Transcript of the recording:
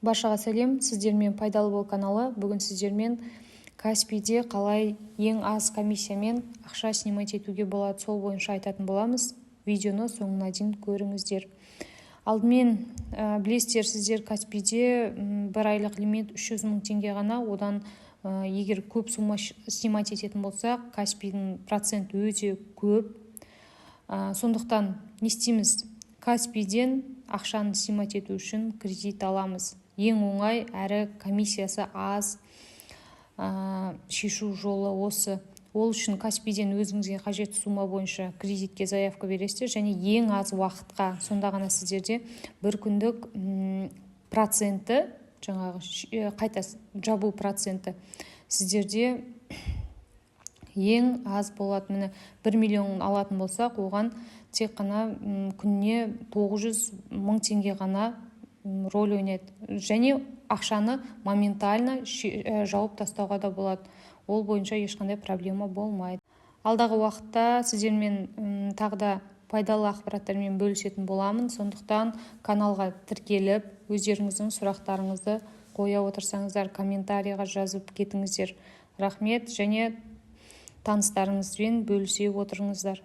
Баршаға сәлем! Сіздермен «Пайдалы бол» каналы. Бүгін сіздермен Каспиде қалай ең аз комиссиямен ақша снимать етуге болады, сол бойынша айтатын боламыз. Видеоны соңына дейін көріңіздер. Алдымен, білесіздер сіздер, Каспиде бір айлық лимит 300 мың теңге ғана. Одан егер көп сумма снимать ететін болсақ, Каспидің проценті өте көп. Сондықтан не істейміз? Каспиден ақшаны снимать ету үшін кредит аламыз. Ең оңай әрі комиссиясы аз шешу жолы осы. Ол үшін Каспиден өзіңізге қажетті сумма бойынша кредитке заявка бересіздер және ең аз уақытқа. Сонда ғана сіздерде бір күндік проценті, жаңағы қайта жабу проценті сіздерде ең аз болады. Міне, 1 миллион алатын болсақ, оған тек қана күніне 900 мың теңге ғана роль ойнайды. Және ақшаны моментально жауып тастауға да болады, ол бойынша ешқандай проблема болмайды. Алдағы уақытта сіздермен тағы да пайдалы ақпараттармен бөлісетін боламын. Сондықтан каналға тіркеліп, өздеріңіздің сұрақтарыңызды қоя отырсаңыздар, комментарийға жазып кетіңіздер. Рахмет және таныстарыңызбен бөлісе отырыңыздар.